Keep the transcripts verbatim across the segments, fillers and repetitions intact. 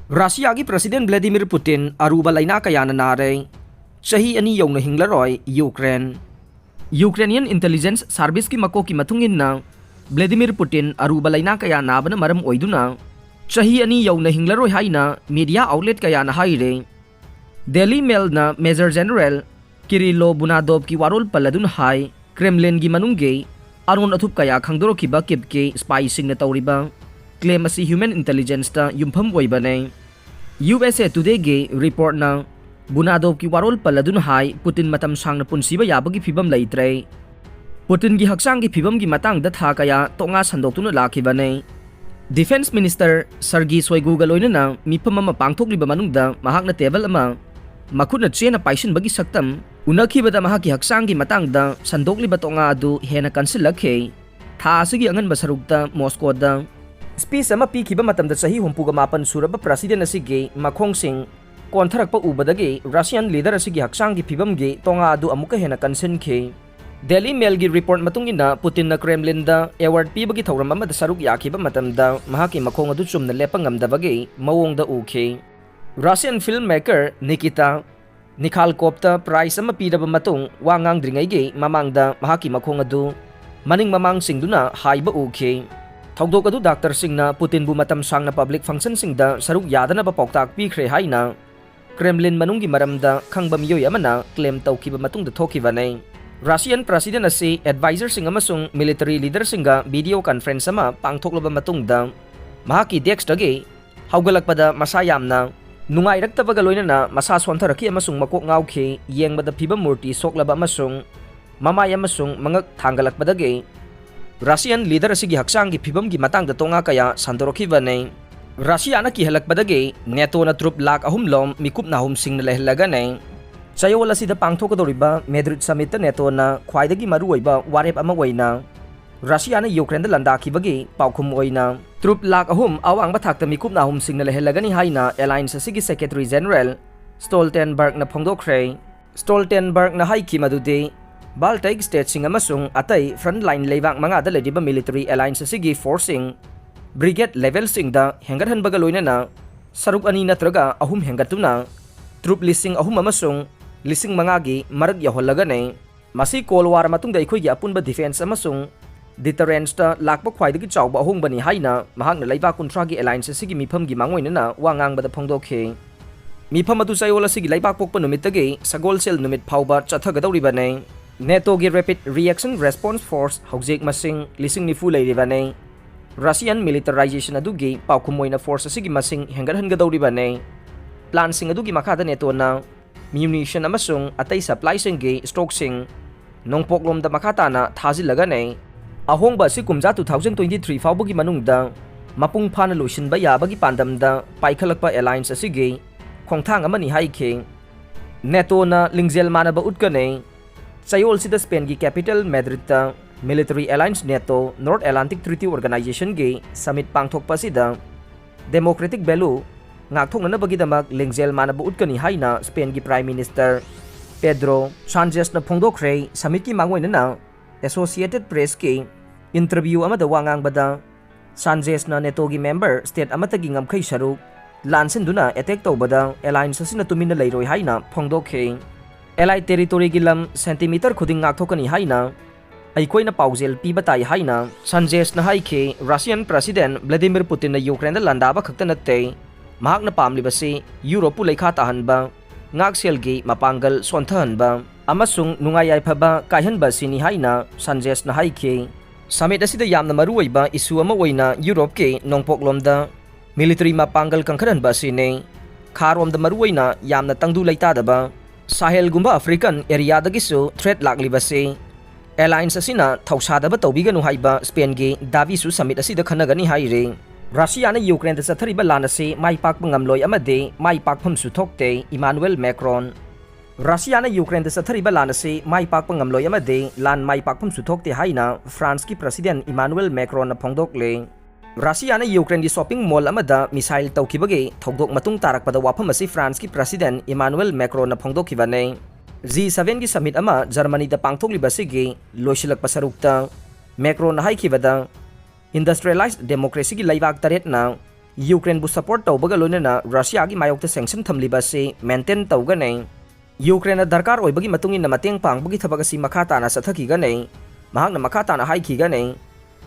ꯔꯁꯤꯌꯥꯒꯤ President Vladimir Putin ꯑꯔꯨꯕ ꯂꯥꯏꯅꯥ ꯀꯌꯥꯅ ꯅꯥꯔꯦ꯫ ꯆꯍꯤ ꯑꯅꯤ ꯌꯧꯅ ꯍꯤꯡꯂꯔꯣꯏ ꯌꯨꯀ꯭ꯔꯦꯟ꯫ Ukrainian intelligence service ꯀꯤ ꯃꯀꯣꯛꯀꯤ ꯃꯇꯨꯡ ꯏꯟꯅ, Vladimir Putin ꯑꯔꯨꯕ ꯂꯥꯏꯅꯥ ꯀꯌꯥ ꯅꯥꯕꯅ ꯃꯔꯝ ꯑꯣꯏꯗꯨꯅ ꯆꯍꯤ ꯑꯅꯤ ꯌꯧꯅ ꯍꯤꯡꯂꯔꯣꯏ ꯍꯥꯏꯅ media outlet ꯀꯌꯥꯅ ꯍꯥꯏꯔꯦ꯫ Daily Mail ꯅ Major General Kirilo Bunadovꯀꯤ ꯋꯥꯔꯣꯜ ꯄꯜꯂꯗꯨꯅ ꯍꯥꯏ, Kremlin ꯒꯤ ꯃꯅꯨꯡꯒꯤ ꯑꯔꯣꯟ ꯑꯊꯨꯞ ꯀꯌꯥ ꯈꯪꯗꯣꯔꯛꯈꯤꯕ Kyiv ꯀꯤ spy ꯁꯤꯡꯅ ꯇꯧꯔꯤꯕ claim ꯑꯁꯤ human intelligence ꯇ ꯌꯨꯝꯐꯝ ꯑꯣꯏꯕꯅꯦ꯫ U S A Today ꯒꯤ report ꯅ Bunadovꯀꯤ ꯋꯥꯔꯣꯜ ꯄꯜꯂꯗꯨꯅ ꯍꯥꯏ, Putin ꯃꯇꯝ ꯁꯥꯡꯅ ꯄꯨꯟꯁꯤꯕ ꯌꯥꯕꯒꯤ ꯐꯤꯕꯝ ꯂꯩꯇ꯭ꯔꯦ꯫ Putin ꯒꯤ ꯍꯛꯆꯥꯡꯒꯤ ꯐꯤꯕꯝꯒꯤ ꯃꯇꯥꯡꯗ ꯊꯥ ꯀꯌꯥ ꯇꯣꯉꯥ ꯁꯟꯗꯣꯛꯇꯨꯅ ꯂꯥꯛꯈꯤꯕꯅꯦ꯫ Defence Minister Sergei Shoigu ꯒ ꯂꯣꯏꯅꯅ ꯃꯤꯐꯝ ꯑꯃ ꯄꯥꯡꯊꯣꯛꯂꯤꯕ ꯃꯅꯨꯡꯗ ꯃꯍꯥꯛꯅ table ꯑꯃ ꯃꯈꯨꯠꯅ ꯆꯦꯅ ꯄꯥꯏꯁꯤꯟꯕꯒꯤ ꯁꯛꯇꯝ ꯎꯅꯈꯤꯕꯗ ꯃꯍꯥꯛꯀꯤ ꯍꯛꯆꯥꯡꯒꯤ ꯃꯇꯥꯡꯗ ꯁꯟꯗꯣꯛꯂꯤꯕ ꯇꯣꯉꯥ ꯑꯗꯨ ꯍꯦꯟꯅ ꯀꯟꯁꯤꯜꯂꯛꯈꯤ꯫ ꯊꯥ ꯑꯁꯤꯒꯤ ꯑꯉꯟꯕ ꯁꯔꯨꯛꯇ Moscow ꯗ speech ꯑꯃ ꯄꯤꯈꯤꯕ ꯃꯇꯝꯗ ꯆꯍꯤ ꯍꯨꯝꯐꯨꯒ ꯃꯥꯄꯟ ꯁꯨꯔꯕ President ꯑꯁꯤꯒꯤ ꯃꯈꯣꯡꯁꯤꯡ ꯀꯣꯟꯊꯔꯛꯄ ꯎꯕꯗꯒꯤ Russian leader ꯑꯁꯤꯒꯤ ꯍꯛꯆꯥꯡꯒꯤ ꯐꯤꯕꯝꯒꯤ ꯇꯣꯉꯥ ꯑꯗꯨ ꯑꯃꯨꯛꯀ ꯍꯦꯟꯅ ꯀꯟꯁꯤꯟꯈꯤ꯫ Daily Mail ꯒꯤ report ꯃꯇꯨꯡ ꯏꯟꯅ, Putin ꯅ Kremlin ꯗ award ꯄꯤꯕꯒꯤ ꯊꯧꯔꯝ ꯑꯃꯗ ꯁꯔꯨꯛ ꯌꯥꯈꯤꯕ ꯃꯇꯝꯗ ꯃꯍꯥꯛꯀꯤ ꯃꯈꯣꯡ ꯑꯗꯨ ꯆꯨꯝꯅ ꯂꯦꯞꯄ ꯉꯝꯗꯕꯒꯤ ꯃꯑꯣꯡꯗ ꯎꯈꯤ꯫ Russian filmmaker Nikita Mikhalkov ꯇ prize ꯑꯃ ꯄꯤꯔꯕ ꯃꯇꯨꯡ, ꯋꯥ ꯉꯥꯡꯗ꯭ꯔꯤꯉꯩꯒꯤ ꯃꯃꯥꯡꯗ ꯃꯍꯥꯛꯀꯤ ꯃꯈꯣꯡ ꯑꯗꯨ ꯃꯅꯤꯡ ꯃꯃꯥꯡꯁꯤꯡꯗꯨꯅ ꯍꯥꯏꯕ ꯎꯈꯤ꯫ ꯊꯧꯗꯣꯛ ꯑꯗꯨ doctor ꯁꯤꯡꯅ Putin ꯕꯨ ꯃꯇꯝ ꯁꯥꯡꯅ public function ꯁꯤꯡꯗ ꯁꯔꯨꯛ ꯌꯥꯗꯅꯕ ꯄꯥꯎꯇꯥꯛ ꯄꯤꯈ꯭ꯔꯦ ꯍꯥꯏꯅ Kremlin ꯃꯅꯨꯡꯒꯤ ꯃꯔꯝꯗ ꯈꯪꯕ ꯃꯤꯑꯣꯏ ꯑꯃꯅ claim ꯇꯧꯈꯤꯕ ꯃꯇꯨꯡꯗ ꯊꯣꯛꯈꯤꯕꯅꯤ꯫ Russian President ꯑꯁꯤ advisor ꯁꯤꯡ ꯑꯃꯁꯨꯡ military leader ꯁꯤꯡꯒ video conference ꯑꯃ ꯄꯥꯡꯊꯣꯛꯂꯕ ꯃꯇꯨꯡꯗ, ꯃꯍꯥꯛꯀꯤ desk ꯇꯒꯤ ꯍꯧꯒꯠꯂꯛꯄꯗ ꯃꯁꯥ ꯌꯥꯝꯅ ꯅꯨꯡꯉꯥꯏꯔꯛꯇꯕꯒ ꯂꯣꯏꯅꯅ ꯃꯁꯥ ꯁꯣꯟꯊꯔꯛꯈꯤ ꯑꯃꯁꯨꯡ ꯃꯀꯣꯛ ꯉꯥꯎꯈꯤ꯫ ꯌꯦꯡꯕꯗ ꯐꯤꯕꯝ ꯃꯨꯔꯇꯤ ꯁꯣꯛꯂꯕ ꯑꯃꯁꯨꯡ ꯃꯃꯥꯏ ꯑꯃꯁꯨꯡ ꯃꯉꯛ ꯊꯥꯡꯒꯠꯂꯛꯄꯗꯒꯤ Russian leader ꯑꯁꯤꯒꯤ ꯍꯛꯆꯥꯡꯒꯤ ꯐꯤꯕꯝꯒꯤ ꯃꯇꯥꯡꯗ ꯇꯣꯉꯥ ꯀꯌꯥ ꯁꯟꯗꯣꯔꯛꯈꯤꯕꯅꯤ꯫ ꯔꯁꯤꯌꯥꯅ ꯀꯤꯍꯜꯂꯛꯄꯗꯒꯤ NATO ꯅ troop ꯂꯥꯈ ꯑꯍꯨꯝ ꯂꯣꯝ ꯃꯤꯀꯨꯞ ꯅꯥꯍꯨꯝꯁꯤꯡꯅ ꯂꯩꯍꯜꯂꯒꯅꯤ꯫ ꯆꯌꯣꯜ ꯑꯁꯤꯗ ꯄꯥꯡꯊꯣꯛꯀꯗꯧꯔꯤꯕ Madrid summit ꯇ NATO ꯅ ꯈ꯭ꯋꯥꯏꯗꯒꯤ ꯃꯔꯨꯑꯣꯏꯕ ꯋꯥꯔꯦꯞ ꯑꯃ ꯑꯣꯏꯅ ꯔꯁꯤꯌꯥꯅ ꯌꯨꯀ꯭ꯔꯦꯟꯗ ꯂꯥꯟꯗꯥꯈꯤꯕꯒꯤ ꯄꯥꯎꯈꯨꯝ ꯑꯣꯏꯅ troop ꯂꯥꯈ ꯑꯍꯨꯝ ꯑꯋꯥꯡꯕ ꯊꯥꯛꯇ ꯃꯤꯀꯨꯞ ꯅꯥꯍꯨꯝꯁꯤꯡꯅ ꯂꯩꯍꯜꯂꯒꯅꯤ ꯍꯥꯏꯅ alliance ꯑꯁꯤꯒꯤ Secretary General Stoltenberg ꯅ ꯐꯣꯡꯗꯣꯛꯈ꯭ꯔꯦ꯫ Stoltenberg ꯅ ꯍꯥꯏꯈꯤ ꯃꯗꯨꯗꯤ Baltic state ꯁꯤꯡ ꯑꯃꯁꯨꯡ ꯑꯇꯩ frontline ꯂꯩꯕꯥꯛ ꯃꯉꯥꯗ ꯂꯩꯔꯤꯕ military alliance ꯑꯁꯤꯒꯤ force ꯁꯤꯡ brigade level ꯁꯤꯡꯗ ꯍꯦꯟꯒꯠꯍꯟꯕꯒ ꯂꯣꯏꯅꯅ ꯁꯔꯨꯛ ꯑꯅꯤ ꯅꯠꯇ꯭ꯔꯒ ꯑꯍꯨꯝ ꯍꯦꯟꯒꯠꯇꯨꯅ ꯇ꯭ꯔꯨꯞ ꯂꯤꯁꯤꯡ ꯑꯍꯨꯝ ꯑꯃꯁꯨꯡ ꯂꯤꯁꯤꯡ ꯃꯉꯥꯒꯤ ꯃꯔꯛ ꯌꯧꯍꯜꯂꯒꯅꯤ꯫ ꯃꯁꯤ ꯀꯣꯜ ꯋꯥꯔ ꯃꯇꯨꯡꯗ ꯑꯩꯈꯣꯏꯒꯤ ꯑꯄꯨꯟꯕ ꯗꯤꯐꯦꯟꯁ ꯑꯃꯁꯨꯡ ꯗꯤꯇꯔꯦꯟꯁꯇ ꯂꯥꯛꯄ ꯈ꯭ꯋꯥꯏꯗꯒꯤ ꯆꯥꯎꯕ ꯑꯍꯣꯡꯕꯅꯤ ꯍꯥꯏꯅ ꯃꯍꯥꯛꯅ ꯂꯩꯕꯥꯛ ꯀꯨꯟꯊ꯭ꯔꯥꯒꯤ ꯑꯦꯂꯥꯏꯟꯁ ꯑꯁꯤꯒꯤ ꯃꯤꯐꯝꯒꯤ ꯃꯥꯡꯑꯣꯏꯅꯅ ꯋꯥ ꯉꯥꯡꯕꯗ ꯐꯣꯡꯗꯣꯛꯈꯤ꯫ ꯃꯤꯐꯝ ꯑꯗꯨ ꯆꯌꯣꯜ ꯑꯁꯤꯒꯤ ꯂꯩꯕꯥꯛ ꯄꯣꯛꯄ ꯅꯨꯃꯤꯠꯇꯒꯤ ꯁꯒꯣꯜꯁꯦꯜ ꯅꯨꯃꯤꯠ ꯐꯥꯎꯕ ꯆꯠꯊꯒꯗꯧꯔꯤꯕꯅꯤ꯫ ꯅꯦꯇꯣꯒꯤ ꯔꯦꯄꯤꯗ ꯔꯤꯑꯦꯛꯁꯟ ꯔꯦꯁꯄꯣꯟꯁ ꯐꯣꯔꯁ ꯍꯧꯖꯤꯛ ꯃꯁꯤꯡ ꯂꯤꯁꯤꯡ ꯅꯤꯐꯨ ꯂꯩꯔꯤꯕꯅꯤ꯫ ꯔꯁꯤꯌꯥꯟ ꯃꯤꯂꯤꯇꯔꯥꯏꯖꯦꯁꯟ ꯑꯗꯨꯒꯤ ꯄꯥꯎꯈꯨꯝ ꯑꯣꯏꯅ ꯐꯣꯔꯁ ꯑꯁꯤꯒꯤ ꯃꯁꯤꯡ ꯍꯦꯟꯒꯠꯍꯟꯒꯗꯧꯔꯤꯕꯅꯤ꯫ ꯄ꯭ꯂꯥꯟꯁꯤꯡ ꯑꯗꯨꯒꯤ ꯃꯈꯥꯗ ꯅꯦꯇꯣꯅ ꯃ꯭ꯌꯨꯅꯤꯁꯟ ꯑꯃꯁꯨꯡ ꯑꯇꯩ ꯁꯄ꯭ꯂꯥꯏꯁꯤꯡꯒꯤ ꯁ꯭ꯇꯣꯛꯁꯤꯡ ꯅꯣꯡꯄꯣꯛꯂꯣꯝꯗ ꯃꯈꯥ ꯇꯥꯅ ꯊꯥꯖꯤꯜꯂꯒꯅꯤ꯫ ꯑꯍꯣꯡꯕ ꯑꯁꯤ ꯀꯨꯝꯖꯥ two thousand twenty three ꯐꯥꯎꯕꯒꯤ ꯃꯅꯨꯡꯗ ꯃꯄꯨꯡ ꯐꯥꯅ ꯂꯣꯏꯁꯤꯟꯕ ꯌꯥꯕꯒꯤ ꯄꯥꯟꯗꯝꯗ ꯄꯥꯏꯈꯠꯂꯛꯄ ꯑꯦꯂꯥꯏꯟꯁ ꯑꯁꯤꯒꯤ ꯈꯣꯡꯊꯥꯡ ꯑꯃꯅꯤ ꯍꯥꯏꯈꯤ꯫ ꯅꯦꯇꯣꯅ ꯂꯤꯡꯖꯦꯜ ꯃꯥꯟꯅꯕ ꯎꯠꯀꯅꯤ꯫ ꯆꯌꯣꯜꯁꯤꯗ ꯁ꯭ꯄꯦꯟꯒꯤ ꯀꯦꯄꯤꯇꯦꯜ ꯃꯦꯗ꯭ꯔꯤꯗꯇ military alliance NATO north Atlantic treaty ꯑꯣꯔꯒꯅꯥꯏꯖꯦꯁꯟꯒꯤ ꯁꯃꯤꯠ ꯄꯥꯡꯊꯣꯛꯄ ꯑꯁꯤꯗ ꯗꯦꯃꯣꯀ꯭ꯔꯦꯇꯤꯛ ꯚꯦꯂꯨ ꯉꯥꯛꯊꯣꯛꯅꯅꯕꯒꯤꯗꯃꯛ ꯂꯤꯡꯖꯦꯜ ꯃꯥꯟꯅꯕ ꯎꯠꯀꯅꯤ ꯍꯥꯏꯅ ꯁ꯭ꯄꯦꯟꯒꯤ ꯄ꯭ꯔꯥꯏꯝ ꯃꯤꯅꯤꯁꯇꯔ ꯄꯦꯗ꯭ꯔꯣ ꯁꯥꯟꯆꯦꯁꯅ ꯐꯣꯡꯗꯣꯛꯈ꯭ꯔꯦ꯫ ꯁꯃꯤꯠꯀꯤ ꯃꯥꯡꯑꯣꯏꯅꯅ ꯑꯦꯁꯣꯁꯤꯌꯦꯇꯦꯗ ꯄ꯭ꯔꯦꯁꯀꯤ ꯏꯟꯇꯔꯚ꯭ꯌꯨ ꯑꯃꯗ ꯋꯥ ꯉꯥꯡꯕꯗ, ꯁꯥꯟꯆꯦꯁꯅ ꯅꯦꯇꯣꯒꯤ ꯃꯦꯝꯕꯔ ꯁ꯭ꯇꯦꯠ ꯑꯃꯠꯇꯒꯤ ꯉꯝꯈꯩ ꯁꯔꯨꯛ ꯂꯥꯟꯁꯤꯟꯗꯨꯅ ꯑꯦꯇꯦꯛ ꯇꯧꯕꯗ ꯑꯦꯂꯥꯏꯟꯁ ꯑꯁꯤꯅ ꯇꯨꯃꯤꯟꯅ ꯂꯩꯔꯣꯏ ꯍꯥꯏꯅ ꯐꯣꯡꯗꯣꯛꯈꯤ꯫ ꯑꯦꯂꯥꯏ ꯇꯦꯔꯤꯇꯣꯔꯤꯒꯤ ꯂꯝ ꯁꯦꯟꯇꯤꯃꯤꯇꯔ ꯈꯨꯗꯤꯡ ꯉꯥꯛꯊꯣꯛꯀꯅꯤ ꯍꯥꯏꯅ ꯑꯩꯈꯣꯏꯅ ꯄꯥꯎꯖꯦꯜ ꯄꯤꯕ ꯇꯥꯏ ꯍꯥꯏꯅ ꯁꯥꯟꯆꯦꯁꯅ ꯍꯥꯏꯈꯤ꯫ ꯔꯁꯤꯌꯥꯟ ꯄ꯭ꯔꯁꯤꯗꯦꯟ ꯚ꯭ꯂꯥꯗꯤꯃꯤꯔ ꯄꯨꯇꯤꯟꯅ ꯌꯨꯀ꯭ꯔꯦꯟꯗ ꯂꯥꯟꯗꯥꯕ ꯈꯛꯇ ꯅꯠꯇꯦ, ꯃꯍꯥꯛꯅ ꯄꯥꯝꯂꯤꯕꯁꯤ ꯌꯨꯔꯣꯞꯄꯨ ꯂꯩꯈꯥ ꯇꯥꯍꯟꯕ, ꯉꯥꯛꯁꯦꯜꯒꯤ ꯃꯄꯥꯡꯒꯜ ꯁꯣꯟꯊꯍꯟꯕ ꯑꯃꯁꯨꯡ ꯅꯨꯡꯉꯥꯏ ꯌꯥꯏꯐꯕ ꯀꯥꯏꯍꯟꯕ ꯑꯁꯤꯅꯤ ꯍꯥꯏꯅ ꯁꯥꯟꯆꯦꯁꯅ ꯍꯥꯏꯈꯤ꯫ ꯁꯃꯤꯠ ꯑꯁꯤꯗ ꯌꯥꯝꯅ ꯃꯔꯨꯑꯣꯏꯕ ꯏꯁꯨ ꯑꯃ ꯑꯣꯏꯅ ꯌꯨꯔꯣꯞꯀꯤ ꯅꯣꯡꯄꯣꯛꯂꯣꯝꯗ ꯃꯤꯂꯤꯇꯔꯤ ꯃꯄꯥꯡꯒꯜ ꯀꯟꯈꯠꯍꯟꯕ ꯑꯁꯤꯅꯤ꯫ ꯈꯥꯔꯣꯝꯗ ꯃꯔꯨꯑꯣꯏꯅ ꯌꯥꯝꯅ ꯇꯪꯗꯨ ꯂꯩꯇꯥꯗꯕ ꯁꯥꯍꯦꯜꯒꯨꯝꯕ ꯑꯐ꯭ꯔꯤꯀꯟ ꯑꯦꯔꯤꯌꯥꯗꯒꯤꯁꯨ ꯊ꯭ꯔꯦꯠ ꯂꯥꯛꯂꯤꯕꯁꯤ ꯑꯦꯂꯥꯏꯟꯁ ꯑꯁꯤꯅ ꯊꯧꯁꯥꯗꯕ ꯇꯧꯕꯤꯒꯅꯨ ꯍꯥꯏꯕ ꯁ꯭ꯄꯦꯟꯒꯤ ꯗꯥꯕꯤꯁꯨ ꯁꯃꯤꯠ ꯑꯁꯤꯗ ꯈꯟꯅꯒꯅꯤ ꯍꯥꯏꯔꯤ꯫ ꯔꯁꯤꯌꯥꯅ ꯌꯨꯀ꯭ꯔꯦꯟꯗ ꯆꯠꯊꯔꯤꯕ ꯂꯥꯟ ꯑꯁꯤ ꯃꯥꯏ ꯄꯥꯛꯄ ꯉꯝꯂꯣꯏ ꯑꯃꯗꯤ ꯃꯥꯏ ꯄꯥꯛꯐꯝꯁꯨ ꯊꯣꯛꯇꯦ, ꯏꯃꯥꯅꯨꯑꯦꯜ ꯃꯦꯀ꯭ꯔꯣꯟ꯫ ꯔꯁꯤꯌꯥꯅ ꯌꯨꯀ꯭ꯔꯦꯟꯗ ꯆꯠꯊꯔꯤꯕ ꯂꯥꯟ ꯑꯁꯤ ꯃꯥꯏ ꯄꯥꯛꯄ ꯉꯝꯂꯣꯏ ꯑꯃꯗꯤ ꯂꯥꯟ ꯃꯥꯏ ꯄꯥꯛꯐꯝꯁꯨ ꯊꯣꯛꯇꯦ ꯍꯥꯏꯅ ꯐ꯭ꯔꯥꯟꯁꯀꯤ ꯄ꯭ꯔꯁꯤꯗꯦꯟ ꯏꯃꯥꯅꯨꯑꯦꯜ ꯃꯦꯀ꯭ꯔꯣꯟꯅ ꯐꯣꯡꯗꯣꯛꯂꯤ꯫ ꯔꯁꯤꯌꯥꯅ ꯌꯨꯀ꯭ꯔꯦꯟꯒꯤ ꯁꯣꯞꯄꯤꯡ ꯃꯣꯜ ꯑꯃꯗ ꯃꯤꯁꯥꯏꯜ ꯇꯧꯈꯤꯕꯒꯤ ꯊꯧꯗꯣꯛ ꯃꯇꯨꯡ ꯇꯥꯔꯛꯄꯗ ꯋꯥꯐꯝ ꯑꯁꯤ ꯐ꯭ꯔꯥꯟꯁꯀꯤ ꯄ꯭ꯔꯁꯤꯗꯦꯟ ꯏꯃꯥꯅꯨꯑꯦꯜ ꯃꯦꯀ꯭ꯔꯣꯟꯅ ꯐꯣꯡꯗꯣꯛꯈꯤꯕꯅꯤ꯫ ꯖꯤ ꯁꯚꯦꯟꯒꯤ ꯁꯃꯤꯠ ꯑꯃ ꯖꯔꯃꯅꯤꯗ ꯄꯥꯡꯊꯣꯛꯂꯤꯕ ꯑꯁꯤꯒꯤ ꯂꯣꯏꯁꯤꯜꯂꯛꯄ ꯁꯔꯨꯛꯇ ꯃꯦꯀ꯭ꯔꯣꯟꯅ ꯍꯥꯏꯈꯤꯕꯗ, ꯏꯟꯗꯁꯇ꯭ꯔꯤꯌꯦꯂꯥꯏꯖ ꯗꯦꯃꯣꯀ꯭ꯔꯦꯁꯤꯒꯤ ꯂꯩꯕꯥꯛ ꯇꯔꯦꯠꯅ ꯌꯨꯀ꯭ꯔꯦꯟꯕꯨ support ꯇꯧꯕꯒ ꯂꯣꯏꯅꯅ ꯔꯁꯤꯌꯥꯒꯤ ꯃꯥꯌꯣꯛꯇ sanction ꯊꯝꯂꯤꯕ ꯑꯁꯤ maintain ꯇꯧꯒꯅꯤ꯫ ꯌꯨꯀ꯭ꯔꯦꯟꯅ ꯗꯔꯀꯥꯔ ꯑꯣꯏꯕꯒꯤ ꯃꯇꯨꯡ ꯏꯟꯅ ꯃꯇꯦꯡ ꯄꯥꯡꯕꯒꯤ ꯊꯕꯛ ꯑꯁꯤ ꯃꯈꯥ ꯇꯥꯅ ꯆꯠꯊꯈꯤꯒꯅꯤ꯫ ꯃꯍꯥꯛꯅ ꯃꯈꯥ ꯇꯥꯅ ꯍꯥꯏꯈꯤꯒꯅꯤ,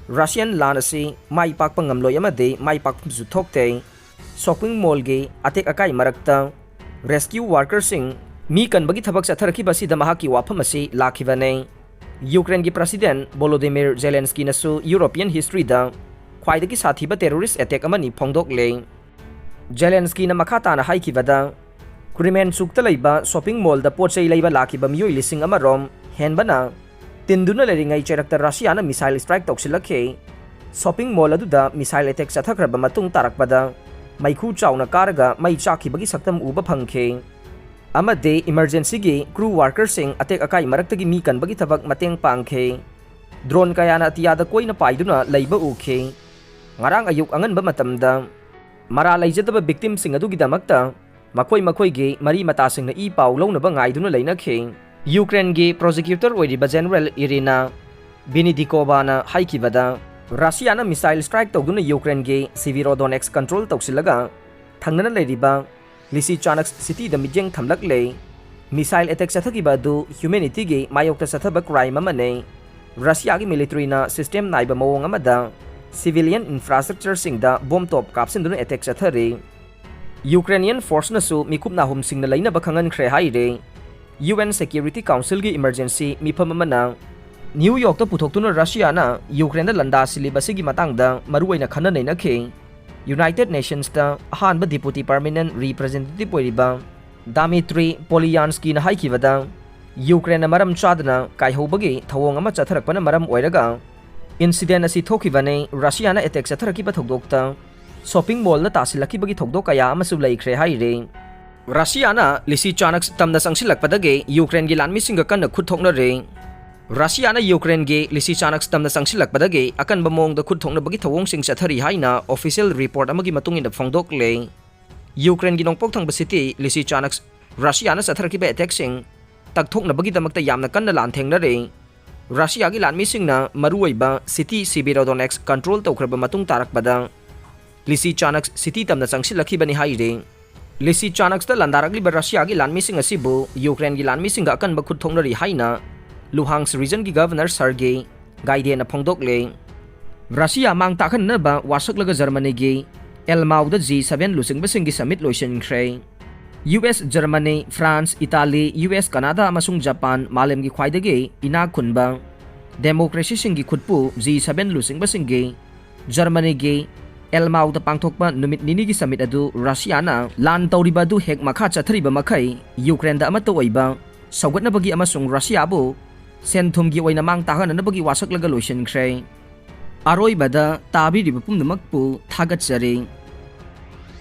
Russian ꯂꯥꯟ ꯑꯁꯤ ꯃꯥꯏ ꯄꯥꯛꯄ ꯉꯝꯂꯣꯏ ꯑꯃꯗꯤ ꯃꯥꯏ ꯄꯥꯛꯐꯝꯁꯨ ꯊꯣꯛꯇꯦ꯫ Shopping mallꯒꯤ ꯑꯇꯦꯛ ꯑꯀꯥꯏ ꯃꯔꯛꯇ rescue workerꯁꯤꯡ ꯃꯤ ꯀꯟꯕꯒꯤ ꯊꯕꯛ ꯆꯠꯊꯔꯛꯈꯤꯕ ꯑꯁꯤꯗ ꯃꯍꯥꯛꯀꯤ ꯋꯥꯐꯝ ꯑꯁꯤ ꯂꯥꯛꯈꯤꯕꯅꯤ꯫ ꯌꯨꯀ꯭ꯔꯦꯟꯒꯤ President Volodymyr Zelenskyꯅꯁꯨ European historyꯗ ꯈ꯭ꯋꯥꯏꯗꯒꯤ ꯁꯥꯊꯤꯕ terrorist attack ꯑꯃꯅꯤ ꯐꯣꯡꯗꯣꯛꯂꯦ꯫ ꯖꯦꯂꯦꯟꯁꯀꯤꯅ ꯃꯈꯥ ꯇꯥꯅ ꯍꯥꯏꯈꯤꯕꯗ, Kremenchukꯇ ꯂꯩꯕ shopping mallꯗ ꯄꯣꯠ ꯆꯩ ꯂꯩꯕ ꯂꯥꯛꯈꯤꯕ ꯃꯤꯑꯣꯏ ꯂꯤꯁꯤꯡ ꯑꯃ ꯔꯣꯝ ꯍꯦꯟꯕꯅ ꯇꯤꯟꯗꯨꯅ ꯂꯩꯔꯤꯉꯩ ꯆꯩꯔꯛꯇ ꯔꯁꯤꯌꯥꯅ missile strike ꯇꯧꯁꯤꯜꯂꯛꯈꯤ꯫ Shopping mall ꯑꯗꯨꯗ missile attack ꯆꯠꯊꯈ꯭ꯔꯕ ꯃꯇꯨꯡ ꯇꯥꯔꯛꯄꯗ ꯃꯩꯈꯨ ꯆꯥꯎꯅ ꯀꯥꯔꯒ ꯃꯩ ꯆꯥꯛꯈꯤꯕꯒꯤ ꯁꯛꯇꯝ ꯎꯕ ꯐꯪꯈꯤ꯫ ꯑꯃꯗꯤ emergencyꯒꯤ crew workerꯁꯤꯡ ꯑꯇꯦꯛ ꯑꯀꯥꯏ ꯃꯔꯛꯇꯒꯤ ꯃꯤ ꯀꯟꯕꯒꯤ ꯊꯕꯛ ꯃꯇꯦꯡ ꯄꯥꯡꯈꯤ꯫ Drone ꯀꯌꯥꯅ ꯑꯇꯤꯌꯥꯗ ꯀꯣꯏꯅ ꯄꯥꯏꯗꯨꯅ ꯂꯩꯕ ꯎꯈꯤ꯫ ꯉꯔꯥꯡ ꯑꯌꯨꯛ ꯑꯉꯟꯕ ꯃꯇꯝꯗ ꯃꯔꯥ ꯂꯩꯖꯗꯕ victimꯁꯤꯡ ꯑꯗꯨꯒꯤꯗꯃꯛꯇ ꯃꯈꯣꯏ ꯃꯈꯣꯏꯒꯤ ꯃꯔꯤ ꯃꯇꯥꯁꯤꯡꯅ ꯏ ꯄꯥꯎ ꯂꯧꯅꯕ ꯉꯥꯏꯗꯨꯅ ꯂꯩꯅꯈꯤ꯫ ꯌꯨꯀ꯭ꯔꯦꯟꯒꯤ prosecutor ꯑꯣꯏꯔꯤꯕ General Iryna Venedikovnaꯅ ꯍꯥꯏꯈꯤꯕꯗ, ꯔꯁꯤꯌꯥꯅ missile strike ꯇꯧꯗꯨꯅ ꯌꯨꯀ꯭ꯔꯦꯟꯒꯤ Severodonetsk control ꯇꯧꯁꯤꯜꯂꯒ ꯊꯪꯅꯅ ꯂꯩꯔꯤꯕ Lysychansk cityꯗ ꯃꯤꯠꯌꯦꯡ ꯊꯝꯂꯛꯂꯦ꯫ Missile attack ꯆꯠꯊꯈꯤꯕ ꯑꯗꯨ humanityꯒꯤ ꯃꯥꯌꯣꯛꯇ ꯆꯠꯊꯕ crime ꯑꯃꯅꯤ꯫ ꯔꯁꯤꯌꯥꯒꯤ militaryꯅ system ꯅꯥꯏꯕ ꯃꯑꯣꯡ ꯑꯃꯗ civilian infrastructureꯁꯤꯡꯗ bomb top ꯀꯥꯞꯁꯤꯟꯗꯨꯅ attack ꯆꯠꯊꯔꯤ꯫ Ukrainian forceꯅꯁꯨ ꯃꯤꯀꯨꯞ ꯅꯥꯍꯨꯝꯁꯤꯡꯅ ꯂꯩꯅꯕ ꯈꯪꯍꯟꯈ꯭ꯔꯦ ꯍꯥꯏꯔꯦ꯫ UN Security Councilꯒꯤ emergency ꯃꯤꯐꯝ ꯑꯃꯅ New Yorkꯇ ꯄꯨꯊꯣꯛꯇꯨꯅ ꯔꯁꯤꯌꯥꯅ ꯌꯨꯀ꯭ꯔꯦꯟꯗ ꯂꯥꯟꯗꯥ ꯁꯤꯜꯂꯤꯕ ꯑꯁꯤꯒꯤ ꯃꯇꯥꯡꯗ ꯃꯔꯨꯑꯣꯏꯅ ꯈꯟꯅ ꯅꯩꯅꯈꯤ꯫ United Nationsꯇ ꯑꯍꯥꯟꯕ deputy permanent representative ꯑꯣꯏꯔꯤꯕ Dmitry Polyanskyꯅ ꯍꯥꯏꯈꯤꯕꯗ, ꯌꯨꯀ꯭ꯔꯦꯟꯅ ꯃꯔꯝ ꯆꯥꯗꯅ ꯀꯥꯏꯍꯧꯕꯒꯤ ꯊꯧꯑꯣꯡ ꯑꯃ ꯆꯠꯊꯔꯛꯄꯅ ꯃꯔꯝ ꯑꯣꯏꯔꯒ incident ꯑꯁꯤ ꯊꯣꯛꯈꯤꯕꯅꯤ꯫ ꯔꯁꯤꯌꯥꯅ attack ꯆꯠꯊꯔꯛꯈꯤꯕ ꯊꯧꯗꯣꯛꯇ shopping mallꯗ ꯇꯥꯁꯤꯜꯂꯛꯈꯤꯕꯒꯤ ꯊꯧꯗꯣꯛ ꯀꯌꯥ ꯑꯃꯁꯨ ꯂꯩꯈ꯭ꯔꯦ ꯍꯥꯏꯔꯤ꯫ ꯔꯁꯤꯌꯥꯅ Lysychansk ꯇꯝꯅ ꯆꯪꯁꯤꯜꯂꯛꯄꯗꯒꯤ ꯌꯨꯀ꯭ꯔꯦꯟꯒꯤ ꯂꯥꯟꯃꯤꯁꯤꯡꯒ ꯀꯟꯅ ꯈꯨꯠ ꯊꯣꯛꯅꯔꯤ꯫ ꯔꯁꯤꯌꯥꯅ ꯌꯨꯀ꯭ꯔꯦꯟꯒꯤ Lysychansk ꯇꯝꯅ ꯆꯪꯁꯤꯜꯂꯛꯄꯗꯒꯤ ꯑꯀꯟꯕ ꯃꯑꯣꯡꯗ ꯈꯨꯠ ꯊꯣꯛꯅꯕꯒꯤ ꯊꯧꯑꯣꯡꯁꯤꯡ ꯆꯠꯊꯔꯤ ꯍꯥꯏꯅ official report ꯑꯃꯒꯤ ꯃꯇꯨꯡ ꯏꯟꯅ ꯐꯣꯡꯗꯣꯛꯂꯦ꯫ ꯌꯨꯀ꯭ꯔꯦꯟꯒꯤ ꯅꯣꯡꯄꯣꯛ ꯊꯪꯕ city Lysychansk ꯔꯁꯤꯌꯥꯅ ꯆꯠꯊꯔꯛꯈꯤꯕ attackꯁꯤꯡ ꯇꯛꯊꯣꯛꯅꯕꯒꯤꯗꯃꯛꯇ ꯌꯥꯝꯅ ꯀꯟꯅ ꯂꯥꯟꯊꯦꯡꯅꯔꯦ꯫ ꯔꯁꯤꯌꯥꯒꯤ ꯂꯥꯟꯃꯤꯁꯤꯡꯅ ꯃꯔꯨꯑꯣꯏꯕ city Severodonetsk control ꯇꯧꯈ꯭ꯔꯕ ꯃꯇꯨꯡ ꯇꯥꯔꯛꯄꯗ ꯂꯤꯁꯤꯆꯥꯅꯛꯁ ꯁꯤꯇꯤ ꯇꯝꯅ ꯆꯪꯁꯤꯜꯂꯛꯈꯤꯕꯅꯤ ꯍꯥꯏꯔꯤ꯫ ꯂꯤꯁꯤꯆꯥꯅꯛꯁꯇ ꯂꯥꯟꯗꯥꯔꯛꯂꯤꯕ ꯔꯁꯤꯌꯥꯒꯤ ꯂꯥꯟꯃꯤꯁꯤꯡ ꯑꯁꯤꯕꯨ ꯌꯨꯀ꯭ꯔꯦꯟꯒꯤ ꯂꯥꯟꯃꯤꯁꯤꯡꯒ ꯑꯀꯟꯕ ꯈꯨꯠ ꯊꯣꯛꯅꯔꯤ ꯍꯥꯏꯅ ꯂꯨꯍꯥꯟꯁ ꯔꯤꯖꯟꯒꯤ ꯒꯚꯔꯅꯔ ꯁꯔꯒꯦ ꯒꯥꯏꯗꯦꯅ ꯐꯣꯡꯗꯣꯛꯂꯦ꯫ ꯔꯁꯤꯌꯥ ꯃꯥꯡ ꯇꯥꯛꯍꯟꯅꯕ ꯋꯥꯁꯛꯂꯒ ꯖꯔꯃꯅꯤꯒꯤ ꯑꯦꯜꯃꯥꯎꯗ ꯖꯤ ꯁꯚꯦꯟ ꯂꯨꯆꯤꯡꯕꯁꯤꯡꯒꯤ ꯁꯃꯤꯠ ꯂꯣꯏꯁꯤꯟꯈ꯭ꯔꯦ꯫ U S, Germany, France, Italy, U S, Canada ꯑꯃꯁꯨꯡ ꯖꯄꯥꯟ ꯃꯥꯂꯦꯝꯒꯤ ꯈ꯭ꯋꯥꯏꯗꯒꯤ ꯏꯅꯥꯛ ꯈꯨꯟꯕ ꯗꯦꯃꯣꯀ꯭ꯔꯦꯁꯤꯁꯤꯡꯒꯤ ꯈꯨꯠꯄꯨ ꯖꯤ ꯁꯚꯦꯟ ꯂꯨꯆꯤꯡꯕꯁꯤꯡꯒꯤ ꯖꯔꯃꯅꯤꯒꯤ ꯑꯦꯜꯃꯥꯎꯗ ꯄꯥꯡꯊꯣꯛꯄ ꯅꯨꯃꯤꯠ ꯅꯤꯅꯤꯒꯤ ꯁꯃꯤꯠ ꯑꯗꯨ ꯔꯁꯤꯌꯥꯅ ꯂꯥꯟ ꯇꯧꯔꯤꯕ ꯑꯗꯨ ꯍꯦꯛ ꯃꯈꯥ ꯆꯠꯊꯔꯤꯕ ꯃꯈꯩ ꯌꯨꯀ꯭ꯔꯦꯟꯗ ꯑꯃꯠꯇ ꯑꯣꯏꯕ ꯁꯧꯒꯠꯅꯕꯒꯤ ꯑꯃꯁꯨꯡ ꯔꯁꯤꯌꯥꯕꯨ ꯁꯦꯟ ꯊꯨꯝꯒꯤ ꯑꯣꯏꯅ ꯃꯥꯡ ꯇꯥꯛꯍꯟꯅꯅꯕꯒꯤ ꯋꯥꯁꯛꯂꯒ ꯂꯣꯏꯁꯤꯟꯈ꯭ꯔꯦ꯫ ꯑꯔꯣꯏꯕꯗ ꯇꯥꯕꯤꯔꯤꯕ ꯄꯨꯝꯅꯃꯛꯄꯨ ꯊꯥꯒꯠꯆꯔꯤ꯫